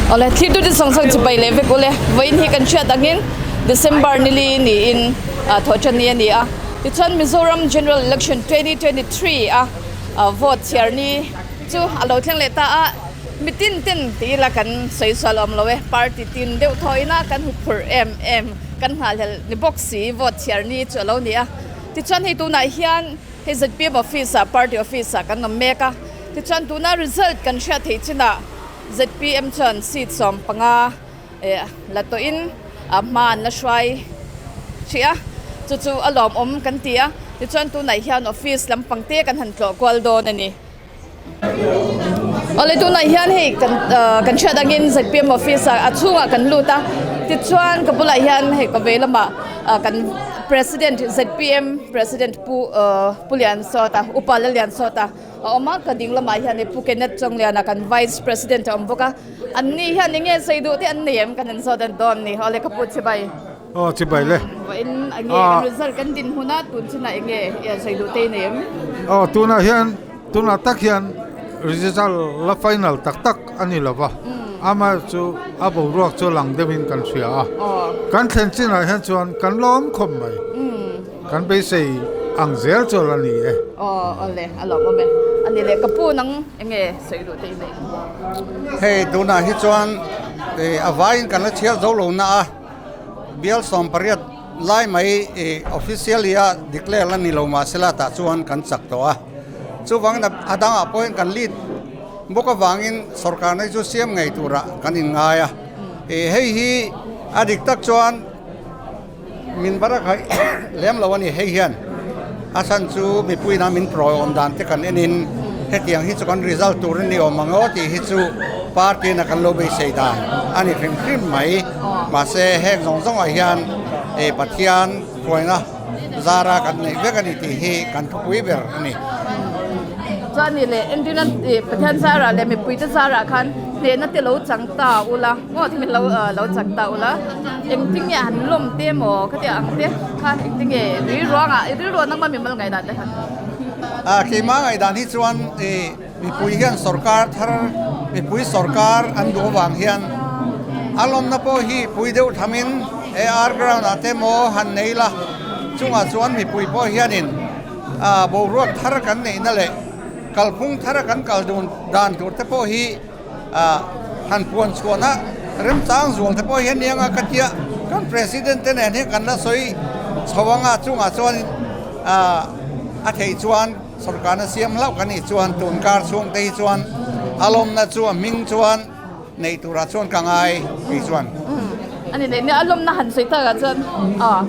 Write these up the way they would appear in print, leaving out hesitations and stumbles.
Awle thlir tute zawng zawng chibai leh vek ule vawiin hi kan hriat angin December nili niin thawhṭan ni a ni a tichuan Mizoram General Election 2023 a vote chhiar ni chu a lo thleng leh ta a mitin ten ti ila kan sawi sual awm lo e party tin deuh thaw ina kan hu phurh em em kan nghahhlelh ni bawk si vote chhiar ni chu a lo ni a tichuan hei tunah hian hei zpm office ah party office ah kan awm mek a tichuan tuna result kan hriat theih chinah zpm chuan seat 15 eh la tawhin a hma an la hruai hrih a chu chu a lawmawm kan ti a tichuan tunah hian office lampang te kan han tlawh kual dawn a ni. Awle tunah hian hei kan ah kan hriat angin zpm office ah a chhungah kan lut a tichuan ka bulah hian hei ka vei lamah ah kan president zpm president pu ah pu Liansawta upa Laliansawta a awm a ka ding lamah hian hei pu Kenneth Chawngliana kan vice president a awm bawk a an ni hian eng nge sawi duh te an nei em kan han zawt dawn a ni awle ka pu chibai. Aw chibai le. Vawiin eng nge kan result kan dinhmun a tun chinah eng nge sawi duh te i nei em? Aw tunah hian Tunah tak hian result la final tak tak a ni lo va, amaherawhchu a boruak chu lang deuhin kan hria a. Kan thlen chinah hian chuan kan lawm khawp mai. Kan beisei ang zel chu la ni e. Aw awle, a lawmawm e. A ni le, ka pu nang eng nge sawi duh te i nei? Hei tunah hi chuan a vaiin kan la chhiar zo lo na a, bial 18 lai mai officially a declare la ni lo mahsela tah chuan kan chak tawh a. Chuvangin a dangah pawhin kan lead bawk avangin sorkarna hi chu siam ngei turah kan inngai a. Hei hi a dik tak chuan min bar a khaih lem lo a ni. Hei hian a chhan chu mipuiin a min proawm dan te kan enin hetiang hi chu kan result tur a ni awm ang aw tih hi chu party in a kan lo beisei dan a ni hrim hrim mai. Mahse heng zawng zawngah hian Pathian hruaina zara kan neih vek a ni tih hi kan thupui ber a ni. Chuan ni leh engtin a Pathian zarah leh mipuite zarah khan hnehna te lo chang ta ula maw thil lo lo chang ta ula engtin nge han lawm te maw khatiang ang te kha engtin nge rilruangah rilruah nangmah mimal ngaihdan te khan. A keimah ngaihdan hi chuan mipui hian sorkar thar mipui sorkar an duh avang hian a lawmna pawh hi pui deuh thamin AR ground ah te maw han nei la chungah chuan mipui pawh hianin ah boruak thar kan neihna leh kalphung thar a kan kal dun dan tur te pawh hi ah han puan chhuahna remchang zual te pawh hi a nia nga ka tia kan president te nen hian kan la sawi chho anga chungah chuan ah a theih chuan sorkarna siam hlauh kan nih chuan tun kar chhung te hi chuan a lawmna chu a hming chuan Neih turah chuan ka ngai kei chuan. A ni nia a lawmna han sawi takah chuan aw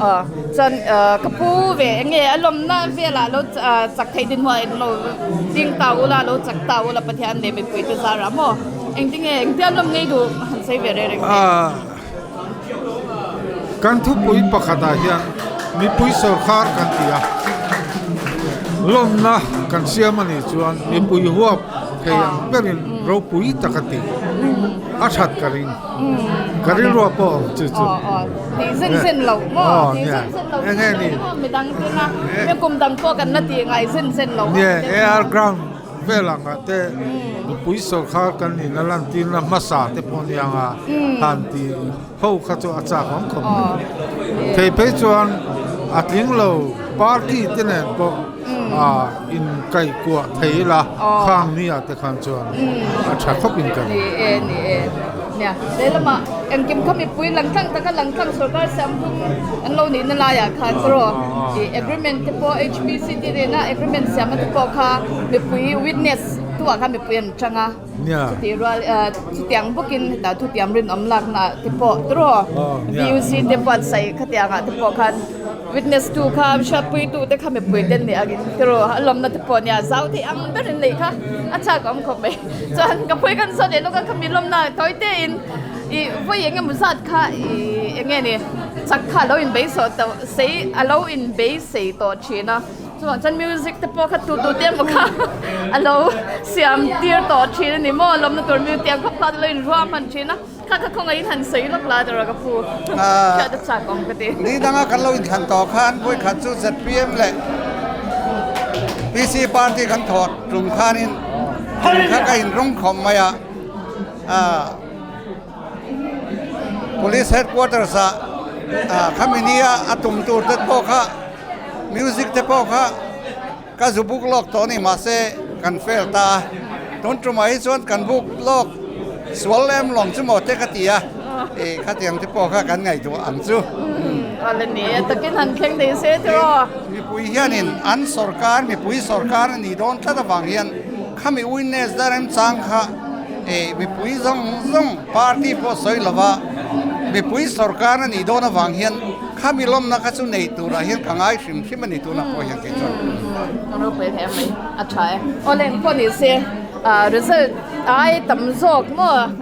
aw chuan ka pu ve eng nge a lawmna velah lo chak theih din hmuh eng lo ding ta ula lo chak ta ula Pathian leh mipui te zarah maw engtinge engtia lawm ngei duh han sawi ve reng reng teh. Kan thupui pakhatah hian mipui sawrkhar kan ti a, lawmna kan siam a nih chuan mipui huap thei ang berin ropui tak a ti. A that ka ring. Ka rilru a pawh ang chu chu. Ti zen zen lo maw? Ti zen zen lo Enge ni? Midang tuna kum dang pawh kan la ti ngai zen zen lo. Nia, AR ground. Vel angah te mipui sawrkhar kan nin a lantirna hmasa te pawh nia anga han ti ho kha chu a chak awm khawp mai. Thei phei chuan a tling lo party te nen pawh ah in kaihkuah thei ila khang ni ah te khan chuan a tha khawp in ka ring. Ni e ni e nia lehlamah engkim kha mipui lang tlang taka lang tlang sawrkar siam tum an lo nihna laiah khan erawh ih agreement te pawh HPC te nena agreement siamna te pawh kha mipui witness tu ah khan mipui an chang a chutih rual chutiang bawkin hetah thutiam rinawm lakna te pawh tiraw VUC te buatsaih khatiang ah te pawh khan witness tu kha hriatpui tu te kha mipui te an nih angin tiraw a lawmna te pawh nia zau thei ang berin neih kha a chak awm khawp mai chuan ka phawi kan sawn leh lawk a khami lawmna tawi te in ih vawi eng emaw zat kha ih eng nge ni chak kha alo inbeisawh tawh sei alo inbeisei tawh thin a. Chuvang chuan music te pawh kha tu tu te emaw kha a lo siam tir tawh thin a ni maw lawmna tur music tiang khawp khan a lo inruah hman thin a kha kha khawngaih in han sawi lawk la tura ka pu hriat a chak awm ka ti. Ni danga kan lo inthlan tawh khan vawikhat chu zpm leh PC party kan thawh tum khanin tum kha ka inrawng khawp mai a. Police Headquarters ah khami nia a tum tur te pawh kha music te pawh kha ka zu buk lawk tawh a ni mahse kan fail ta a, tun tumah hi chuan kan buk lawk sual lem lawng chu maw te ka ti a, ih khatiang te pawh kha kan ngaihtuah ang chu. Awle ni e, takin han thleng thei se tiraw. Mipui hianin an sorkar, mipui sorkar a nih dawn tlat avang hian khami witness na remchang kha ih mipui zawng zawng party pawh sawi lova mipui sorkar a nih dawn avang hian Khami lawmna kha chu nei turah hian ka ngai hrim hrim a ni tunah pawh hian kei chuan. Ka ropui hle mai, a tha e. Awle pawh ni se result ai tam zawk maw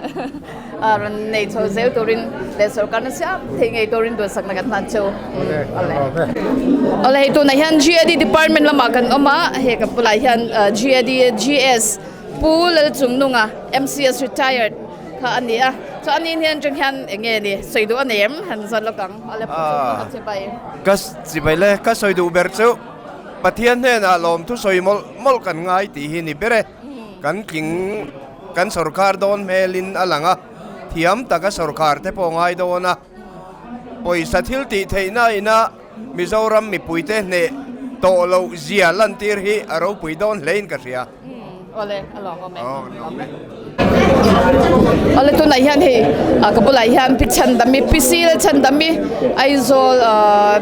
rawn nei chho zel turin leh sorkar na siam thei ngei turin duhsakna kan hlan cheu. Awle. Awle hei tunah hian GAD department lamah kan awm a, hei ka bulah hian GAD GS Pu Lalchungnunga MCS retired kha a ni a, chuan ani hian atang hian eng nge ni sawi duh a nei em han zawt lawk ang a le pu chu ka chibai. Ka chibai le, ka sawi duh ber chu Pathian hnenah lawmthu sawi mawlh mawlh kan ngai tih hi ni ber e. Kan tling kan sawrkar dawn hmelin a lang a, thiam taka sawrkar te pawh ngai dawn a, pawisa thil tih theihna ina Mizoram mipuite hneh tawh loh zia lantir hi a ropui dawn hlein ka hria. Awle, a lawm awm e. Awle tunah hian hei ka bulah hian Pi Chhandami, Pi Sil Chhandami, Aizawl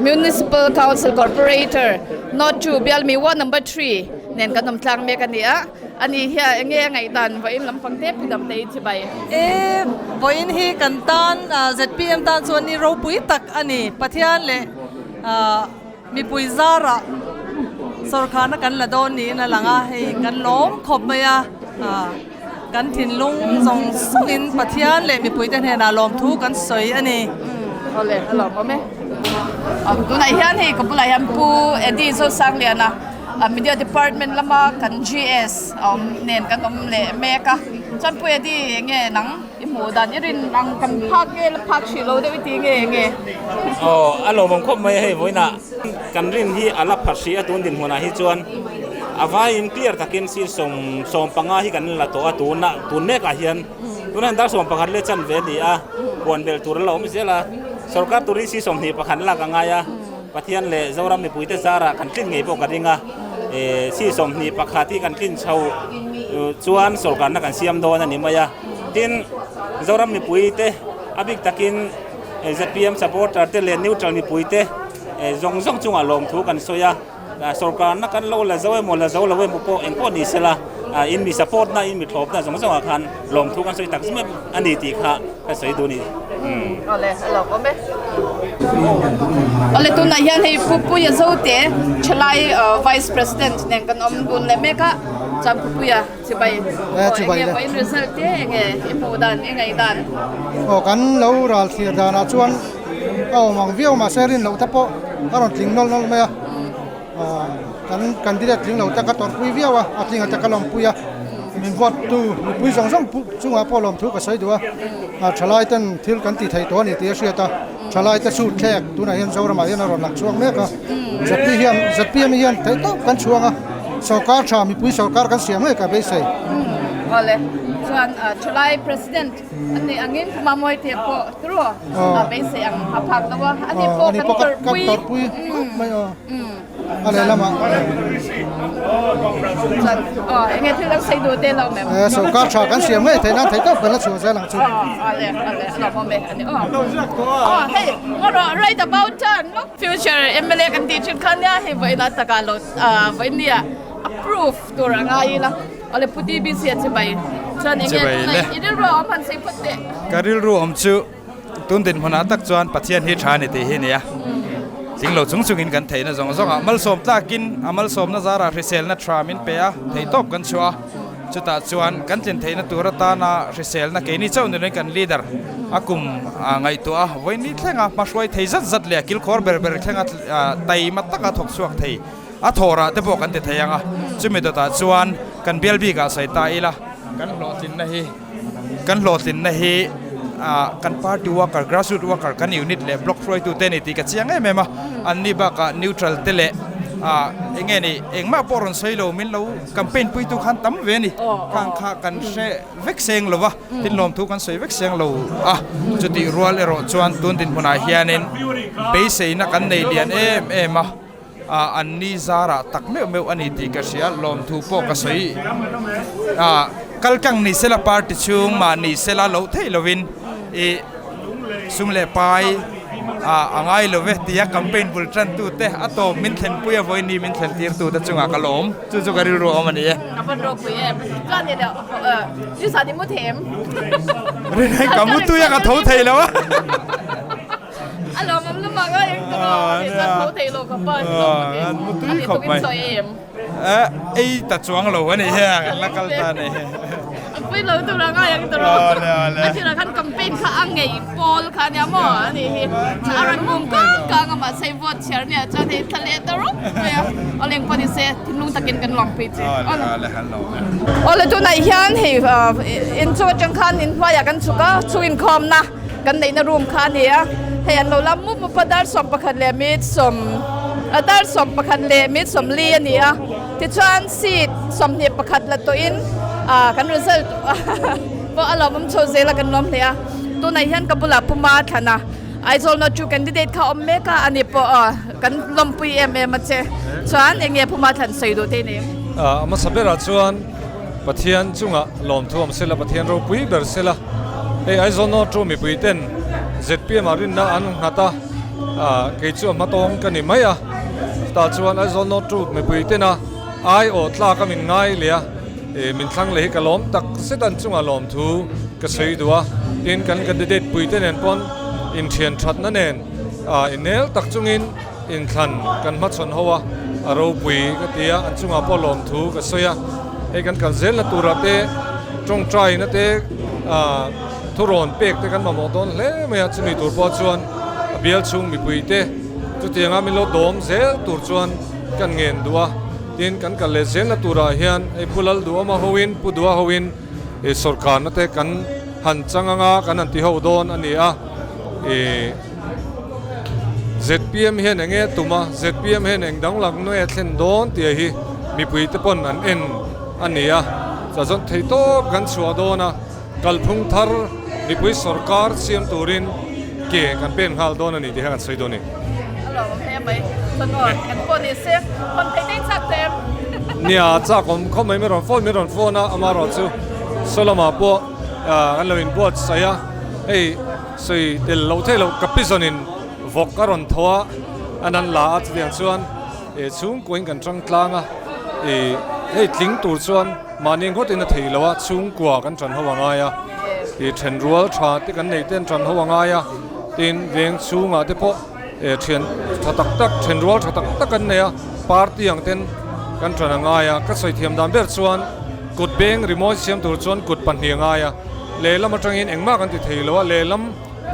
Municipal Council Corporator North 2 Bialmi Ward Number 3 nen kan awm tlang mek a ni a. Ani hian eng nge a ngaihdan vawiin lampang te Pi Damtei chibai. E, vawiin hi kan tan ZPM tan chuan ni ropui tak a ni. Pathian leh Mipui zarah sawrkharna kan la dawn niin a lang a, hei kan lawm khawp mai a, kan thinlung zawng zawngin Pathian leh mipuite hnenah lawmthu kan sawi a ni. Awle, a lawmawm e. Tunah hian hei ka bulah hian Pu Eddie Zosangliana Media Department lama kan GS a awm nen kan awm leh mek a, chuan Pu Eddie enge nang? I hmuh dan i rin ang kan phak nge la phak hrih lo deuh i ti nge nge? Aw, a lawmawm khawp mai hei vawiinah kan rin hi a la pha hrih a tun dinhmunah hi chuan a vaiin clear takin sir 15 hi kan la tawh a tunah tun mekah hian tunah hian dar 11 leh chanve a ni a puan belh tur a la awm zel a sorkar turin sir 21 lak a ngai a Pathian leh Zoram mipuite zarah kan tlin ngei pawh ka ring a sir 21 hi kan tlin chho chuan sorkarna kan siam dawn a ni mai a. Tin, Zoram mipuite a bik takin zpm supporter te leh neutral mipuite zawng zawng chungah lawmthu kan sawi a, sorkarna kan lo la zo emaw la zo lo emaw pawh engpawh ni sela in mi support na in mi thlawpna zawng zawngah khan lawmthu kan sawi tak zim em a ni tih kha ka sawi duh a ni. Awle, a lawmawm e. Awle, tunah hian hei Pu Puia Zote Thalai Vice President nen kan awm dun leh mek a, chuan Pu Puia Chibai Eh, chibai le. Enge result te enge i hmuh dan i ngaih dan. Aw kan lo ral thlir danah chuan a awm ang viau mahse rin loh te pawh a rawn tling nawlh nawlh mai a. Kan candidate tling lo te ka tawrhpui viau a, a tlinga te ka lawmpui a. Min vote tu mipui zawng zawng chungah pawh lawmthu ka sawi duh a. Thalai ten thil kan ti thei tawh a ni tih a hriat a. Thalai te chhut thlek tunah hian Zoramah hian a rawn lang chhuak mek a. ZPM ZPM hian theih tawp kan chhuang a. Sorkar tha mipui sorkar kan siam ngei ka beisei. Awle chuan Thalai President an neih angin Pu Mamuaite pawh turu a beisei ang a phak lo a. Ani pawh kan tawrhpui. Kan tawrhpui khawp mai aw. A lehlamah. Chuan aw enge thil dang sawi duh te lo mem. Sorkar tha kan siam ngei theih nan theih tawp kan la chhuah zel ang chu. Awle awle a lawmawm e ani aw. Aw hei ngaw right about turn look future MLA kan tih thin kha nia hei vawiin takah lo vawiin approve tur a ngai ila awle Pu TBC a chibai chuan enge tunah i rilru a awm han sawi phawt teh. Ka rilru awm chu Tun dinhmunah tak chuan Pathian hi tha a ni tih hi a ni a, tling lo chung chungin kan theihna zawng zawngah malsawm tlakin a malsawmna zarah hriselna tha min pe a, theihtawp kan chhuah a, chutah chuan kan tlin theihna tur atana hriselna keini chauh ni loin kan leader a kum ngaihtuah a, vawiin thlenga hmahruai thei zat zat leh a kilkhawr ber ber thlenga taima taka thawk chhuak thei a thawrah te pawh kan ti thei ang a, chumi dawtah chuan kan bial bikah sawi ta ila kan hlawhtlinna hi. Kan hlawhtlinna hi kan party worker, grassroot worker, kan unit leh block hruaitute a ni tih ka chiang em em a. Anni bakah neutral te leh Ah enge ni engmah pawh rawn sawi lo min lo campaign puitu khan tam ve a ni. Khang kha kan hre vek seng lo va, tin lawmthu kan sawi vek seng lo a. Chutih rual erawh chuan tun dinhmunah hianin beiseina kan nei lian em em a, ah an ni zarah tak meuh meuh a ni tih ka hria, lawmthu pawh ka sawi. Ah kalkang ni sela party chhung mahni sela loh theih lovin ih sum leh pai a ngai lo ve tia campaign bul tan tu te a tawp min thlen pui a vawiin ni min thlen tir tu te chungah ka lawm chu chu ka rilru a awm a ni e. Ka van ropui em chuan ni leh ni zan i mu thei em? Rinai ka mu tui a ka tho thei lo a. A lawmawm lamah ka eng tawh a ni chuan tho thei lo ka pa ni mu tui khawp mai. Ei ta chuang lo a ni hi a, kan la kal ta a ni hi. A pui lo tur a ngai ang tawh rawh. A thil ah khan campaign kha a ngei pawl kha ania maw a ni hi. A rawn mum kang kang a mahse vote chhiar nia chuan hei thla leh ta rawp mai a. Awle engpawh ni se thinlung takin kan lawmpui che. Awle awle han lawm e. Awle tunah hian hei inchung atang khan inhnuaiah kan chhuk a, chhung inkhawmna kan neihna room kha a ni a, hei an lo la mup mup a dar 11 leh minute 10 dar 11 leh minute 40 a ni a, tichuan seat 21 la tawhin ah kan result pawh a lawmawm chho zel a kan lawm hle a, tunah hian ka bulah Puma a thlan a, Aizawl North chu candidate kha awm mek a, ani pawh ah kan lawmpui em em a che, chuan eng nge Puma thlan sawi duh te ni? A hmasa berah chuan Pathian chungah lawmthu awm sela, Pathian ropui ber sela. Hei Aizawl North chu mipui ten zpm ah rinna an nghat a, kei chu a hmatawng ka ni mai a. Chutah chuan Aizawl North chu mipui tena aiawh tlak a min ngai leh a, min thlang leh hi ka lawm tak zet an chungah lawmthu ka sawi duh a. Tin, kan candidate pui te nen pawn inthian thatna nen inel tak chungin, Inthlan kan hmachhawn ho a, a ropui ka ti a, an chungah pawh lawmthu ka sawi a, hei kan kal zelna turah te tawngtaina te thurawn pek te kan mamawh dawn hle mai a, chumi tur pawh chuan a bial chhung mipui te chutianga min lo dawm zel tur chuan kan ngen duh a, tin kan kal leh zelna turah hian hei Pu Lalduhawma hoin Pu Dua hoin sawrkarna te kan han chang anga kan han ti ho dawn a ni a. Zpm hian eng nge tum a, zpm hian eng danglam nge thlen dawn tih hi mipui te pawn an en a ni a, chah chuan theihtawp kan chhuah dawn a, kalphung thar mipui sawrkar siam turin ke kan pen nghal dawn a ni tih kha kan sawi dawn a ni. Nia chak awm khawp mai min rawn phone min rawn phone a, amaherawhchu saw lamah pawh kan lo inbuatsaih a, hei. Sawi tel lo thei lo ka pizawnin vawk a rawn tho a, an an la a chutiang chuan eh chhungkuain kan tang tlang a, eh hei tling tur chuan mahni ngawtin a thei lo a, chhungkua kan tan ho a ngai a, eh then rual tha te kan neih te an tan ho a ngai a, tin veng chhungah te pawh eh thian tha tak tak then rual tha tak tak an nei a, party ang ten kan tan a ngai a, ka sawi thiam dan ber chuan kut beng rimawi siam tur chuan kut pahnih a ngai a. Lehlam atangin engmah kan ti thei lo a, lehlam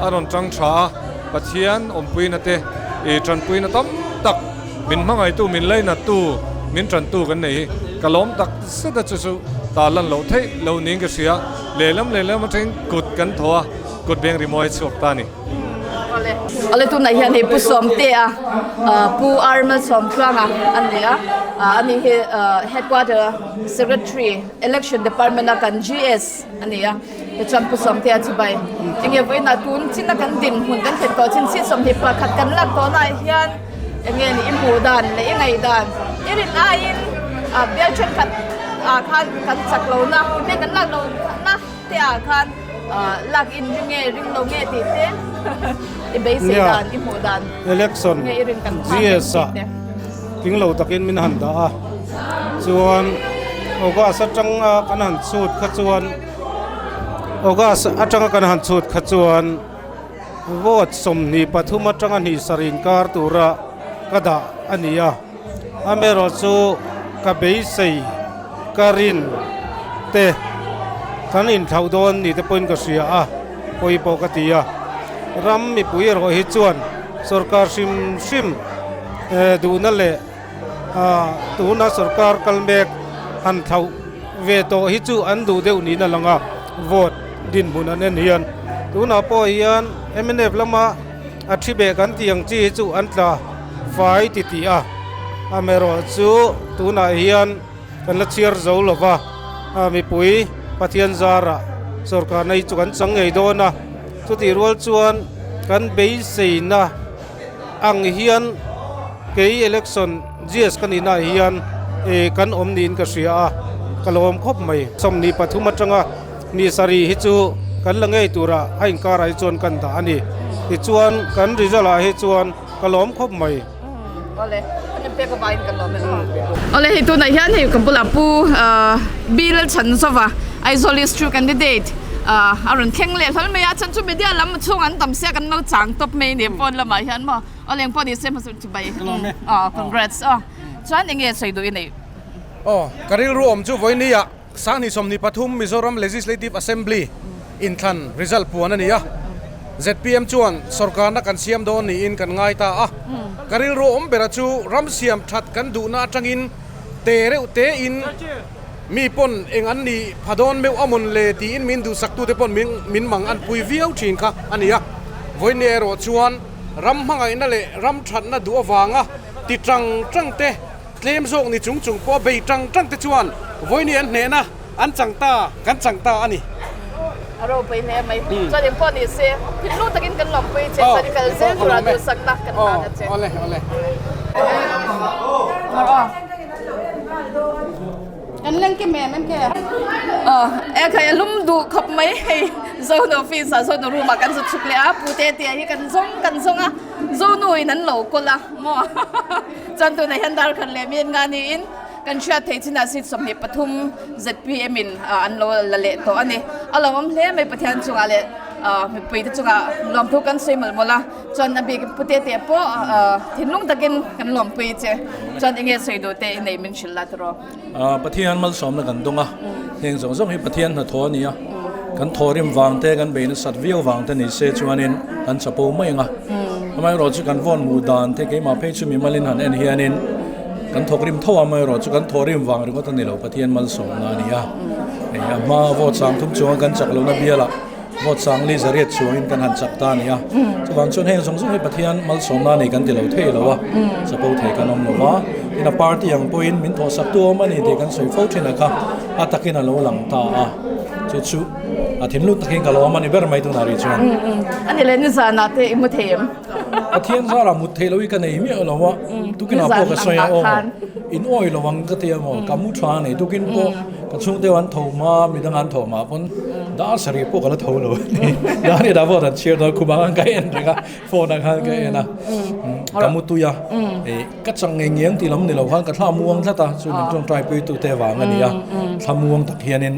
a rawn tang tha a, Pathian awmpuina te ih tanpuina tam tak min hmangaihtu, min lainattu, min tantu kan nei hi ka lawm tak zet a, chu chu ta lan loh theih lo niin ka hria. Lehlam lehlam atangin kut kan thaw a, kut beng rimawi a chhuak ta a ni. Awle tunah hian hei Pu Sawmtea Pu Armal Sawmtluanga a ni a, ani hi headquarter secretary election department a kan GS a ni a, tichuan Pu Sawmtea chu bai enge vawiinah tun chin a kan dinhmun kan thlen tawh chin si 21 kan lak tawhnaah hian enge ni i hmuh dan leh i ngaih dan i rin aiin bial thenkhat ah khan kan chak lohna enge kan lak lohna te ah khan Lak in ring nge ring lo nge tih te i beisei dan i hmuh dan Election nge i rin kan phak GS ah tling lo takin min han dah a chuan August atanga kan han chhut kha chuan August atanga kan han chhut kha chuan vote 23 atanga hnih sarih inkar tura ka dah a ni a amaherawh chu ka beisei ka rin te kan inthlauh dawn ni te pawhin ka hria a, pawi pawh ka ti a. Ram mipui erawh hi chuan sorkar hrim hrim duhna leh tuna sorkar kal mek han thlauh ve tawh hi chu an duh deuh niin a lang a, vote dinhmun an en hian. Tunah pawh hian mnf lama a thi beh kan tih ang chi hi chu an tla fai ti tih a. Amaherawhchu tunah hian kan la chhiar zo lo va, mipui Pathian zarah sorkarna hi chu kan chang ngei dawn a, chutih rual chuan kan beiseina ang hian kei election GS ka nihnaah hian kan awm niin ka hria a, ka lawm khawp mai. 23 atanga mi sarih hi chu kan la ngei turah a inkarah hi chuan kan dah a ni. Tichuan kan result ah hi chuan ka lawm khawp mai. Awle, kan inpek avangin kan lawm e. Awle, hei tunah hian hei ka bulah Pu Bill Chhanzova, Aizawl East True candidate a rawn thleng leh hlawl mai a, chhan chu media lam chhung an tam sia kan lo chang tawp mai a ni phone lamah hian maw. Awle, engpawh ni se hmasa chu bai. Aw, congrats aw. Chuan enge sawi duh i neih? Aw, ka rilru awm chu vawinia Sanghnih 23 Mizoram Legislative Assembly inthlan result puan a ni a, zpm chuan sorkarna kan siam dawn niin kan ngai ta a. Ka rilru awm bera chu ram siam that kan duhna atangin te reuh tein mi pawn eng an nih pha dawn meuh a mawn le tiin min duhsaktute pawn min mang an pui viau thin kha a ni a. Vawinia erawh chuan ram hmangaihna leh ram thatna duh avanga ti tang tang te, Tlem zawk ni chung chung pawh bei tang tang te chuan vawiin an hnehna an chang ta, kan chang ta a ni. A ropui hle mai. Chuan engpawh ni se, thinlung takin kan lawmpui che, chuan i kal zel tura duhsakna kan tan a che. Awle, awle. Kan leng kim em em ke? Aw, e khai a lum duh khawp mai hei. Zonu office ah Zonu room ah kan zut chhuk leh a, Pu Tetea hi kan zawng kan zawng a, Zonu in an lo kawl a maw. Chuan tunah hian dar khat leh mian nga niin kan hriat theih chinah seat 23 zpm in an lo la leh tawh a ni. A lo awm hle mai Pathian chungah leh mipui te chungah lawmthu kan sawi mawlh mawlh a, chuan a bik Pu Tete pawh thinlung takin kan lawmpui che. Chuan enge sawi duh te i neih min hrilh la tiraw? Pathian malsawmna kan dawng a, heng zawng zawng hi Pathian hnathawh a ni a, kan thawhrim vang te, kan bei nasat viau vang te ni se chuanin kan chapo mai ang a. Amaherawh chu kan vawn hmuh dan te keimah phei chu mimalin han en hianin kan thawkrim tho a, amaherawh chu kan thawhrim vang ringawt a ni lo, Pathian malsawmna a ni a. Hei a hma vote sang thum chunga kan chak lohna bialah vote sang li zariat chuangin kan han chak ta a ni a. Chuvang chuan heng zawng zawng hi Pathian malsawmna a ni kan ti lo thei lo a, chapo thei kan awm lo va, tin a party ang pawhin min thawhsak tu awm a ni tih kan sawi fo thin a kha a takin a lo lang ta a, chu chu. A thinlung takin ka lawm a ni ber mai tunah rih chuan. A ni le, nizanah te i mu thei em? Pathian zarah mut theih loh hi ka nei miah lo a, tukinah pawh ka sawi a aw, in awi lo ang ka ti a maw, ka mu tha a ni, tukin pawh ka chhungte an tho hma, midang an tho hma pawn dar sarih pawh ka la tho lo a ni, dar hi dah pawh an chhiar dawn khum ang ka en reng a, phone ah khan ka en a, ka mu tui a, Ka chang ngei ngiang tih lam ni lo khan ka thla muang tlat a, chu min tawngtai puitu te vang a ni a, thla muang tak hianin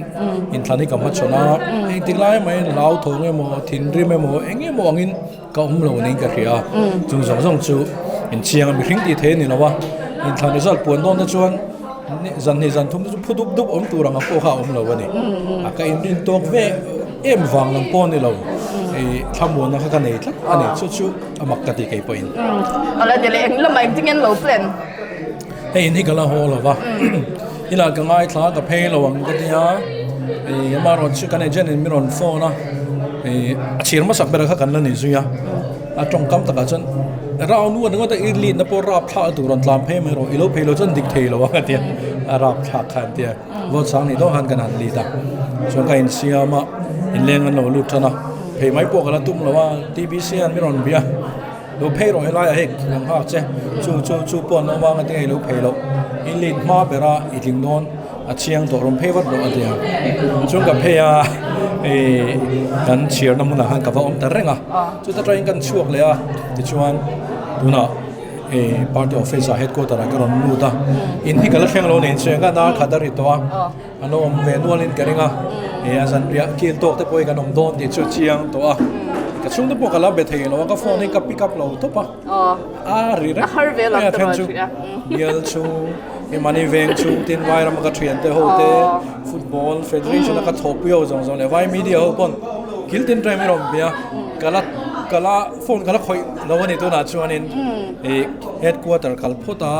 inthlan hi ka hmachhawn a, engtik lai maiin hlauthawng emaw thinrim emaw eng emaw angin ka awm lo niin ka hria a, chung zawng zawng chu inchiang a mihring tih thei a ni lo a, inthlan result puan dawn te chuan zan hnih zan thum te chu phu dup dup awm tur ang pawh kha a awm lo a ni, a ka inrin tawk ve em vang lam pawh a ni lo, ih thlamuanna kha ka nei tlat a ni, chu chu. A mak ka ti kei pawhin. Awle ni le eng lamah engtin nge an lo plan? Hei in hi ka la haw lo va, inah ka ngaithla ka phei lo ang ka tia, ih amaherawhchu chu kan agent in min rawn phone a, ih a chhir hmasak ber kha kan la ni zui a, a tawngkam takah chuan round one ringawt a i lead na pawh rap thlak tur rawn tlan phei mai rawh, i lo phei lo chuan dik thei lo ang a tia, a rap thlak kha an tia, vote sang nih dawn khan kan han lead a, chuan ka insiam a, inleng an lo lut tan a. Phei mai pawh ka la tum lo a, TBC hian min rawn bia, lo phei rawh helaiah hei kan nghak che, chu chu chu pawh an awm a ngatinge i lo phei loh, i lead hma bera i tling dawn a chiang tawh rawn phei vat rawh a ti a, chuan ka phei a ih kan chhiarna hmunah khan ka va awm ta reng a, chuta tangin kan chhuak leh a tichuan tunah ih party office ah headquarter ah ka rawn lut a, in hi ka la thleng lo nen chuan ka dar khat a ri tawh a. An lo awm ve nualin ka ring a, he a zanriah kil tawk te pawh hi kan awm dawn tih chu a chiang tawh a, ka chhungte pawh ka la be thei lo a, ka phone hi ka pick up lo tawp a, a ri reng mai a then chu bial chhung he mahni veng chhung tin vai rama ka thian te ho te football federation a ka thawhpui ho zawng zawng leh vai media ho pawn kil tin rem i rawn bia ka la ka la phone ka la khawih lo a ni tunah chuanin ih headquarter kal phawt a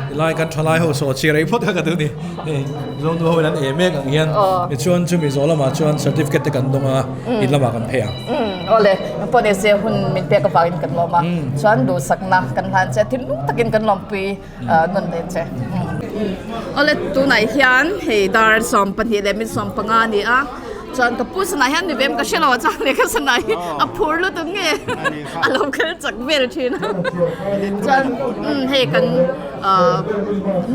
tilai kan thalai ho saw chirei phawt kha ka duh ni. Hei Zohnu ho in an em mek ang hian tichuan chumi zawh lamah chuan certificate te kan dawng a in lamah kan phei ang. Awle, engpawh ni se hun min pek avangin kan lawm a, chuan duhsakna kan hlan che a, thinlung takin kan lawmpui nawn leh che. Awle, tunah hian hei dar 12:15 a ni a, chuan ka pu sanah hian ni vem ka hre lo a, chuan lehkha sanah hi a phur lutuk nge a lo kal chak vel thin a, chuan hei kan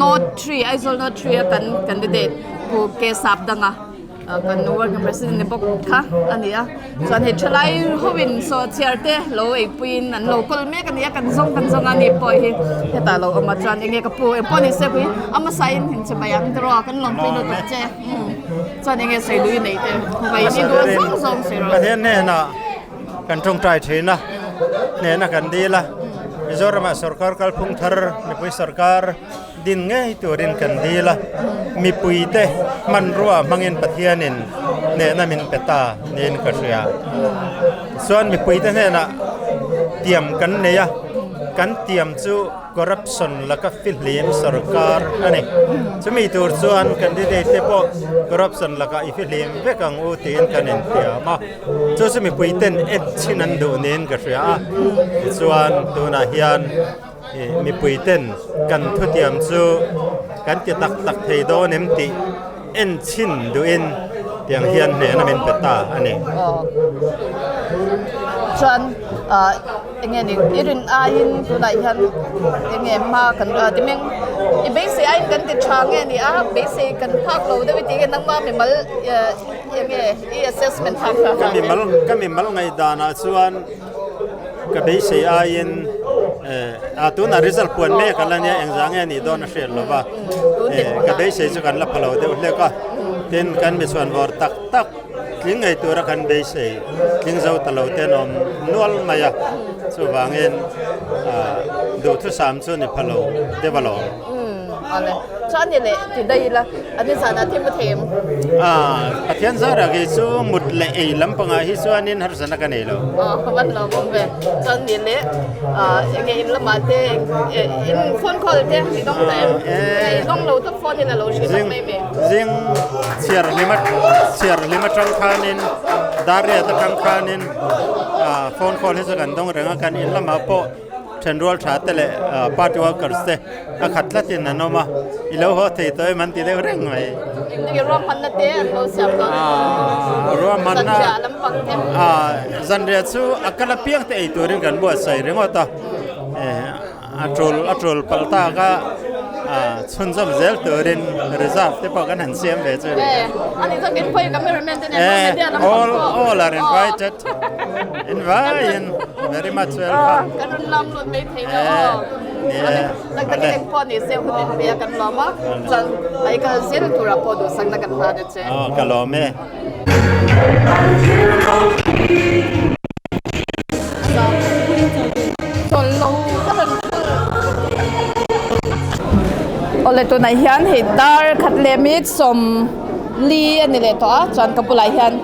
North 3 Aizawl North 3 a kan candidate Pu K Sapdanga. Kan working president ni bawk kha a ni a chuan hei thalai hoin saw chhiar te lo eipuiin an lo kawl mek a ni a kan zawng kan zawng a ni pawh hi hetah lo awm a chuan enge ka pu engpawh ni se pui a hmasa in hin che mai ang tiraw kan lawmpui lutuk che chuan enge sawi lui nei te vai in duh zawng zawng sawi rawh. Pathian hnenah kan tawngtai thin a, hnehna kan dil a, Mizoramah sorkar kalphung thar mipui sorkar Din ngei turin kan dil a, mipuite hmanrua hmangin Pathianin hnehna min pe ta niin ka hria. Chuan mipuite hnenah tiam kan nei a, kan tiam chu corruption laka fihlim sorkar a ni. Chumi tur chuan candidate te pawh corruption lakah i fihlim vek ang u tiin kan intiam a, chu chu mipuiten en chhin an duh niin ka hria a. Tichuan tunah hian. Mipui ten kan thutiam chu kan ti tak tak thei dawn em tih en chhin duhin tiang hian hnehna min pe ta a ni. Chuan enge ni i rin aiin tunah hian enge hma kan timeng i beisei aiin kan ti tha nge ni a beisei kan phak lo deuh i tih nge nangma mimal enge i assessment phak tha Ka mimal ka mimal ngaihdanah chuan Ka beisei aiin a tunah result puan mek a la nia engzah nge anih dawn a hriat lo va, ka beisei chu kan la pha lo deuh hlek a, tin kan mi chhuan vawr tak tak tling ngei tura kan beisei tling zo ta lo te an awm nual mai a, chuvangin duhthusam chu ni pha lo deuh alawm. Awle, chuan ni leh ti daih ila, a ni zanah thil mu thei em? Ah, Pathian zarah kei chu mut leh ei lampangah hi chuanin harsatna ka nei lo. Aw, ka van lo awm ve. Chuan ni leh, ah, enge in lamah te, in phone call te i dawng ta em? Nge i dawng lo tawp phone in a lo hrilh lawk mai me? Zing chhiar hlima chhiar hlim atang khanin dar riat atang khanin ah phone call hi chu kan dawng reng a, kan in lamah pawh Thenrual tha te leh party workers te a khat tlatin an awm a, i lo haw thei tawh em an ti deuh reng mai. Engtinge ruahmanna te an lo siam dawn emaw? Ruahmanna Zanriah lampang te. Zanriah chu a kal apiang te ei turin kan buatsaih ringawt a, a tul a tul palh tak a chhunzawm zel turin reserve te pawh kan han siam ve chu a ni. Ani chuan min pawhin cameraman te nen media lampang pawh. All are invited. Invaiin very much welcome. Kan rawn lam lut mai thei lo aw. Tak takin eng pawh ni se hun in pe a kan lawm a, chuan ai kal zel turah pawh duhsakna kan hlan a che. Aw ka lawm e. Awle tunah hian hei dar khat leh minute 40 a ni leh tawh a, chuan ka bulah hian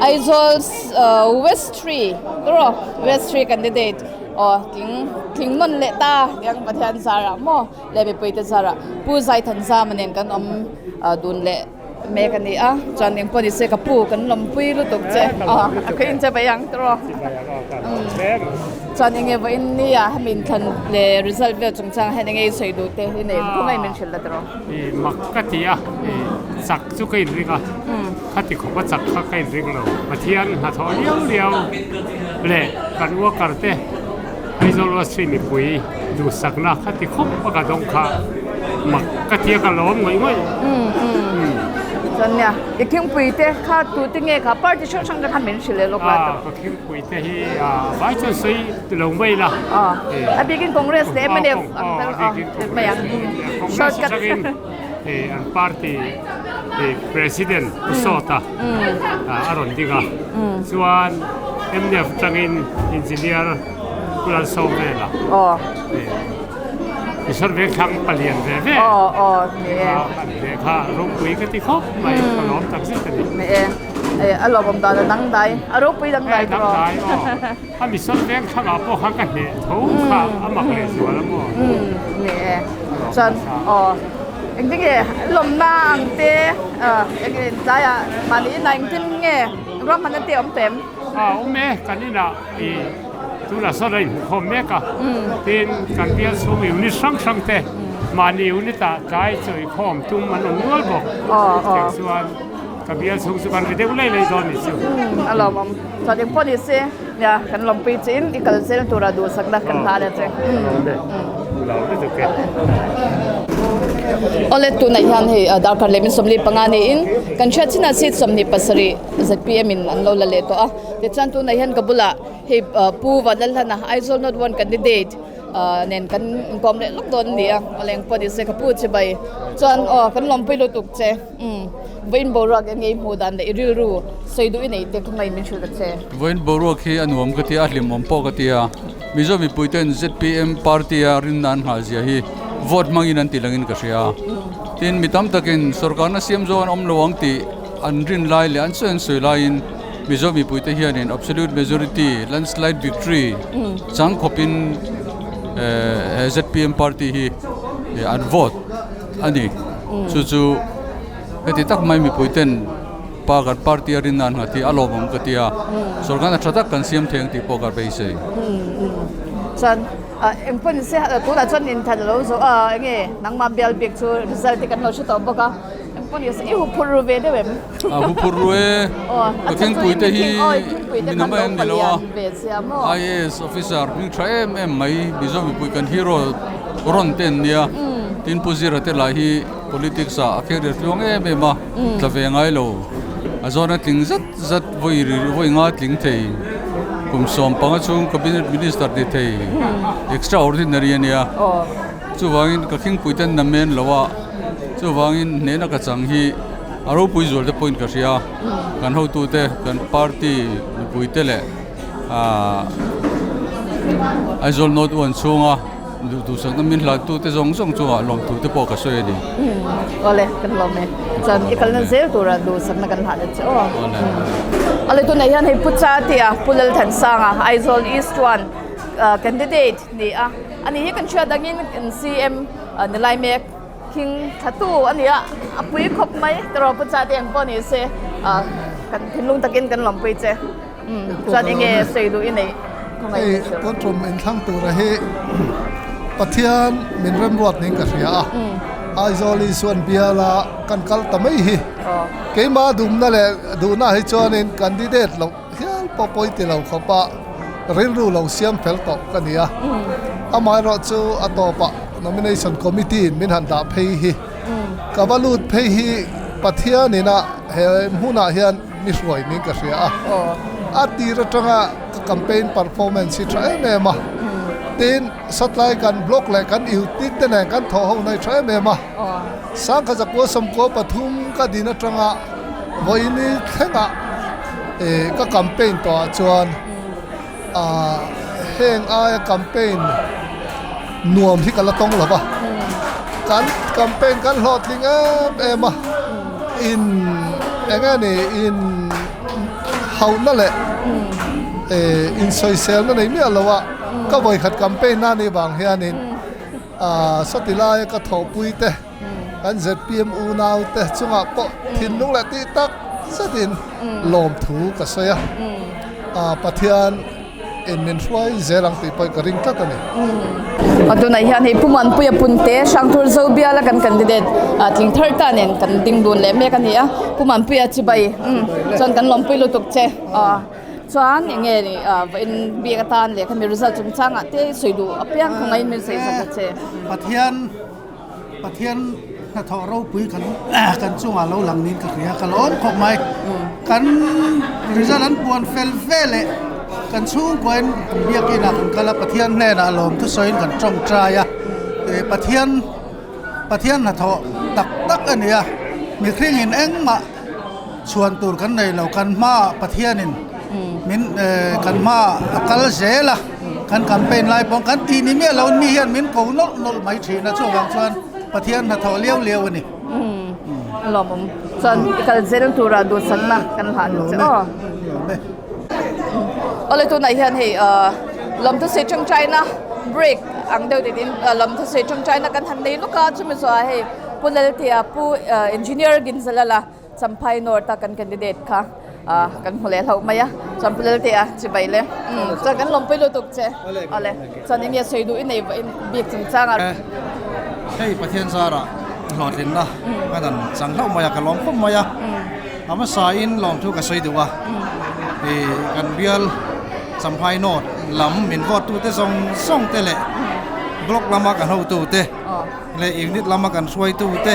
Aizawl West 3 tawh West 3 candidate aw tling tling nawn leh ta tiang Pathian zarah maw leh mipui te zarah Pu Zaithanzama nen kan awm dun leh mek a ni a chuan eng pawh ni se ka pu kan lawmpui lutuk che aw a khaw in che bai ang tawh chuan enge vawiin nia hemi inthlan leh result vel chungchang hian enge i sawi duh te i nei khawngaih min hrilh la tawh. Mak ka ti a chak chu ka inring a. Khati khawp a chak kha ka inring lo. Pathian hnathawh liau liau leh kan worker te Aizawl West Street mipui duhsakna khati khawp a ka dawng kha mak ka tia ka lawm ngawih ngawih. Chuan nia, i thingpui te kha tute nge kha party hrang hrang te khan min hrilh leh lawk la tawh. Ka thingpui te hi vai chuan sawi lo mai la. A bikin Congress leh mnf ang tel mai ang. Congress atangin an party President Pu Sawta a rawn ding a, chuan mnf atangin Engineer Pu Lalsawmvela Mihring vengthlang palian ve ve an hleh kha ropui ka ti khawp mai, ka lawm tak zet a ni. A lawmawm dan a dangdai, a ropui dangdai tawh. Dangdai aw, a mihring vengthlangah pawh khan ka hneh tho kha a mak lehzual a maw. Ni e, chuan aw. Engtin nge lawmna ang te enge tlaiah mahni inah engtin nge ruahmanna te a awm tawh em? A awm e, kan inah i tunah sawn a inhmukhawm mek a, tin kan bial chhung unit hrang hrang te mahni unit ah tlai chawikhawm tum an awm nual bawk. Chutiang chuan ka bial chhung chu kan ri deuh lei lei dawn ni chu. A lawmawm. Chuan engpawh ni se, nia kan lawmpui che in i kal zel tura duhsakna kan hla leh che. Awle tunah hian hei darkar leh min 45 niin kan hriat chinah seat 27 zpm in an lo la leh tawh a tichuan tunah hian ka bulah hei Pu Vanlalhlana Aizawl North One candidate nen kan inkawm leh lawk dawn a ni a awle engpawh ni se ka pu chibai chuan aw kan lawmpui lutuk che. Umm, vawiin boruak eng nge i hmuh dan leh i rilru sawi duh i neih te kha ngaih min hrilh ta che. Vawiin boruak hi a nuam ka ti a, a hlimawm pawh ka ti a. Mizo mipui ten zpm party a rinna an nghah zia hi vote hmangin an ti langin ka hria. Tin, mi tam takin sorkarna siam zawng an awm lo ang tih an rin lai leh an sawi an sawi laiin Mizo mipui te hianin absolute majority, landslide victory chang khawpin he zpm party hi an vote. a ni. Chu chu heti tak mai mipui ten pa kan party a rin nan nghat hi a lawmawm ka ti a, sorkar na tha tak kan siam thei ang tih pawh ka beisei. Chuan engpawh ni se tunah chuan inthan a lo zawh a, enge nangmah bial bik chu result te kan lo hre tawh bawk a, engpawh ni se i huphurh ru ve deuh em? A huphurh ru e, ka khingpui te hi mi nama em ni lo a, IAS officer hming tha em em mai Mizo mipui kan hero rawn te an nia, tin Pu Zira te lah hi politics ah a kher ri tluang em em a, tla ve ngai lo, a zawn a tling zat zat vawi vawi nga tling thei, kum 15 chhung cabinet minister ni thei extraordinary a nia, chuvangin ka khingpui ten namen lo a, chuvangin hnehna ka chang hi. A ropui zual te pawhin ka hria a, kan hotute, kan party mipuite leh aaa Aizawl North One chhunga duhsakna min hlantute zawng zawng chungah lawmthu te pawh ka sawi a ni. Awle, kan lawm e. Chuan i kalna zel tura duhsakna kan hlan a che aw. Awle, tunah hian hei Pu Chatia, Pu Lalthansanga, Aizawl East One candidate ni a. Ani hi kan hriat angin CM ni lai mek. Thing tha tu a ni a, a pui khawp mai tiraw pu Chate ang pawh ni se ah kan thinlung takin kan lawmpui che umm chuan eng nge sawi duh i neih khawngaih Hei tun tum inthlang tura hi Pathian min remruat niin ka hria a, Aizawl Isuan biala kan kal ta mai hi keimah dumna leh duhna hi chuanin candidate loh hial pawh pawi ti lo khawpa rilru lo siam fel tawh ka ni a, amaherawhchu a tawpah nomination committee in min han dah phei hi ka va lut phei hi Pathian ina he hmunah hian mi hruai niin ka hria a, a tir atanga ka campaign performance hi tha em em a, tin satlai kan block leh kan unit te nen kan thawh ho na hi tha em em a, Sangkhat zakua sawmkua pathum ka din atanga vawiini thlengah eh ka campaign tawhah chuan ah heng aia campaign nuam hi ka la tawng lo va, kan campaign kan hlawhtling em em a, in eng nge ni in hauhna leh eh insawiselna nei miah lo a ka vawikhat campaign na nih vang hianin. Sawti laia ka thawhpui te, kan zpm unau te chungah pawh thinlung leh tih tak zetin lawmthu ka sawi a, Pathian in min hruai zel ang tih pawh ka ring tlat a ni. Tunah hian hei Pu Muanpuia Punte Hrangthur Zobiala kan candidate tling thar ta nen kan ding dun leh mek a ni a, Pu Muanpuia chibai chuan kan lawmpui lutuk che. Chuan eng nge ni vawiin bik atan leh khami result chungchangah te sawi duh apiang kha ngaiin min sawi sak ta che. Pathian Pathian hnathawh ropui kan kan chungah lo lang niin ka hria ka lawm khawp mai. Kan result an puan fel vel eh kan chhungkuain biakinah kan kal a Pathian hnenah lawm thusawiin kan tawngtai a Pathian Pathian hnathawh tak tak a ni a mihringin engmah Chhuan tur kan nei lo, kan hmaah Pathianin min kan hmaah a kal zel a, kan campaign lai pawh kan tih ni miah lo mi hian min ko nawlh nawlh mai thin a, chuvang chuan Pathian hnathawh liau liau a ni. A lawmawm chuan i kal zel tura duhsakna kan hlan che aw. Awle tunah hian hei lawmthu tawngtaina break ang deuh tiin lawmthu tawngtaina kan han nei lawk a, chumi zawhah hei Pu Laltia Pu Engineer Ginzalala Champhai North a kan candidate kha kan hmu leh hlauh mai a. Chuan Pu Laltea chibai le. Chuan kan lawmpui lutuk che. Awle. Chuan enge sawi duh i nei bik chungchang a. Hei Pathian zarah hlawhtlinna ka dan chang hlauh mai a, ka lawm khawp mai a. A hmasain lawmthu ka sawi duh a, ih kan bial Champhai North lam min vote tute zawng zawng te leh block lama kan hotute leh unit lama kan hruaitute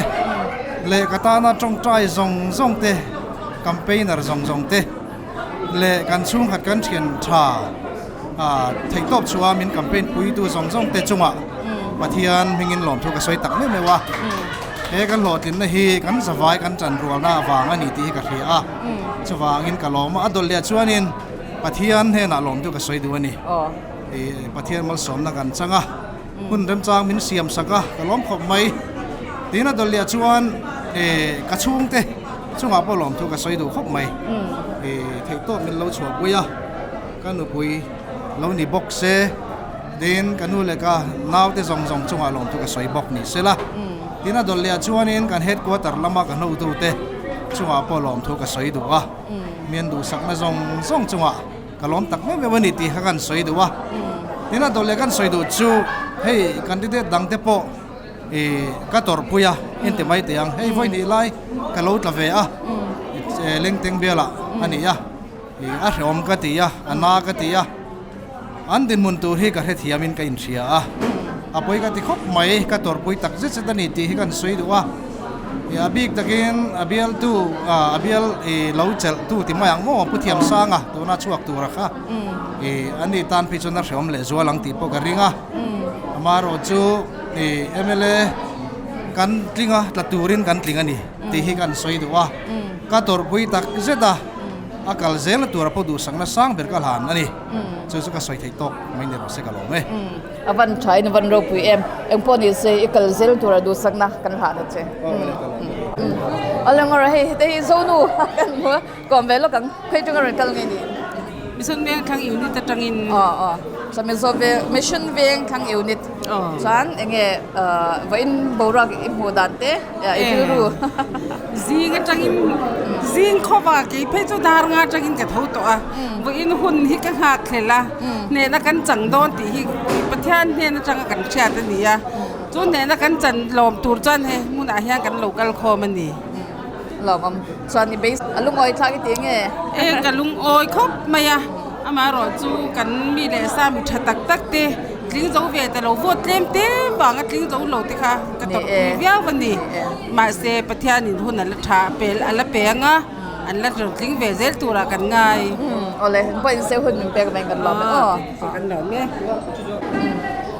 leh ka tana tawngtai zawng zawng te, campaigner zawng zawng te leh kan chhungkhat kan thian tha theihtawp chhuah min campaign puitu zawng zawng te chungah Pathian hmingin lawmthu ka sawi tak meuh meuh a. He kan hlawhtlinna hi kan zavai kan tan rualna avang a ni tih hi ka hria a, chuvangin ka lawm a, a dawlh leh chuanin Pathian hnenah lawmtu ka sawi duh a ni. Ih Pathian malsawmna kan chang a, hun remchang min siam sak a, ka lawm khawp mai. Tin a dawlh leh chuan ih ka chhungte chungah pawh lawmthu ka sawi duh khawp mai. Ih theihtawp min lo chhuahpui a, ka nupui lo ni bawk se. Tin, ka nu leh ka naute zawng zawng chungah lawmthu ka sawi bawk ni sela. Tin, a dawlh leh ah chuanin kan headquarter lama ka hnotute chungah pawh lawmthu ka sawi duh a. Mian duhsakna zawng zawng chungah ka lawm tak meuh meuh a ni tih kha kan sawi duh a. Tin, a dawlh leh kan sawi duh chu hei candidate dangte pawh ih ka tawrhpui a, inti mai teh ang. Hei vawi hnih lai ka lo tla ve a, Lengteng bialah a ni a, ih a hrehawm ka ti a, a na ka ti a. An dinhmun tur hi ka hrethiamin ka inhria a, a pawi ka ti khawp mai, ka tawrhpui tak zet zet a ni tih hi kan sawi duh a. Ih a bik takin a bialtu a bial ih lo chelhtu ti mai ang maw Pu Thiamsanga tuna chhuak tura kha ih an nih tan phei chuan a hreawm leh zual ang tih pawh ka ring a. Amaherawh chu ih mla kan tling a, tla turin kan tling a ni tih hi kan sawi duh a, ka tawrhpui tak zet a. A kal zel tura pawh duhsakna sang ber ka hlan a ni. Chu chu ka sawi theih tawk mai ni rawh se ka lawm e. A van tha in a van ropui em. Eng pawh ni se i kal zel tura duhsakna kan hlan a che. Awle ngawr hei hete hi Zonu kan hmu a, kawm ve lawk ang. Khawi atanga rawn kal nge ni? Mission Veng Thlang Unit atangin. Aw aw. Chuan Mizo Veng Mission Veng Thlang Unit. Chuan enge vawiin boruak i hmuh dan te i rilru. Zing atangin zing khawpa kei phei chu dar nga atangin ka tho tawh a, vawiin hun hi ka nghak thlel a, hnehna kan chang dawn tih hi Pathian hnen atanga kan hriat a ni a, chu hnehna kan chan lawm tur chuan hei hmunah hian kan lo kal khawm a ni. Lawmawm chuan i base a lungawi thlak i ti nge? E ka lungawi khawp mai a, amaherawh chu kan mi leh sa mi tha tak tak te tling zo ve ta lo vote tlem te vanga tling zo lo te kha ka tawrhpui viau a ni. Mahse Pathianin hun a la tha pel a la pe anga an la rawn tling ve zel turah kan ngai. Awle pawhin se hun min pek veng kan lawm e aw. Kan lawm e.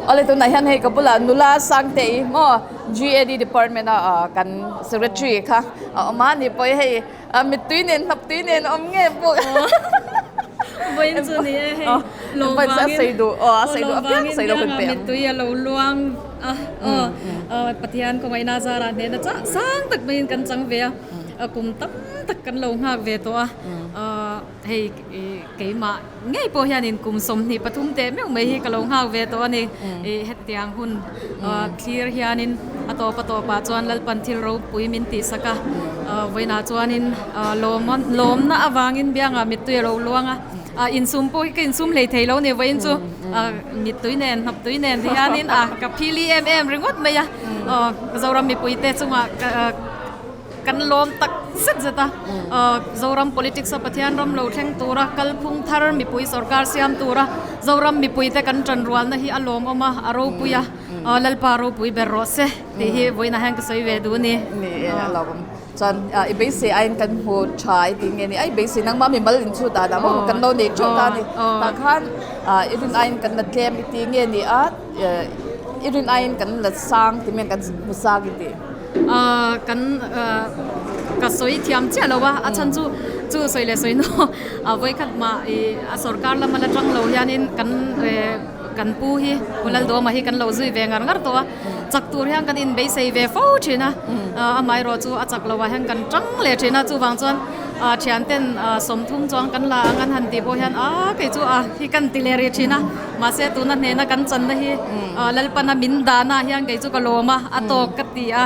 Awle tunah hian hei ka bulah nula Sangtei maw GAD department a kan secretary kha a awm a ni pawh hei mittui nen hnap tui nen awm nge pawh Vawiin chu ni e hei lawm vangin lawm vangin biangah mittui a lo luang a aw Pathian khawngaihna zarah hnehna chah sang tak maiin kan chang ve a kum tam tak kan lo nghak ve tawh a hei keimah ngei pawh hianin kum 23 teh meuh mai hi ka lo nghak ve tawh a ni ih hetiang hun thlir hianin a tawp a tawpah chuan Lalpan thil ropui min tih sak a vawiinah chuanin lawm lawmna avangin biangah mittui a lo luang a insum pawh hi ka insum hlei thei lo a ni vawiin chu mittui nen hnap tui nen ti hianin a ka phili em em ringawt mai a Zoram mipuite chungah Kan lawm tak zet zet a, Zoram politics a Pathian ram lo thleng tura kalphung thar mipui sorkar siam tura Zoram mipuite kan tanrualna hi a lawmawm a, a ropui a, Lalpa ropui ber rawh se tih hi vawiinah hian ka sawi ve duh a ni. Ni e, a lawmawm. Chuan i beisei aiin kan hmu tha i tih nge ni? A i beisei nangmah mimal in chhut dan ah maw kan lo nei theuh ta a ni. Tah khan i rin aiin kan la tlem i tih nge ni a, i rin aiin kan la sang ti men kan hmu sang i tih? Kan ka sawi thiam chiah lo a, a chhan chu chu sawi leh sawi nu a vawikhat mah ih a sorkar lama la tang lo hianin kan kan pu hi Pu Laldawma hi kan lo zui ve ngar ngar tawh a, chak tur hian kan inbeisei ve fo thin a, amaherawh chu a chak loh ah hian kan tang leh thin a, chuvang chuan thianten 30 chuang kan la ang an han tih pawh hian a kei chu a hi kan ti leh rih thin a. Mahse tuna hnena kan channa hi Lalpana min dahna hian kei chu ka lawm a, a tawk ka ti a,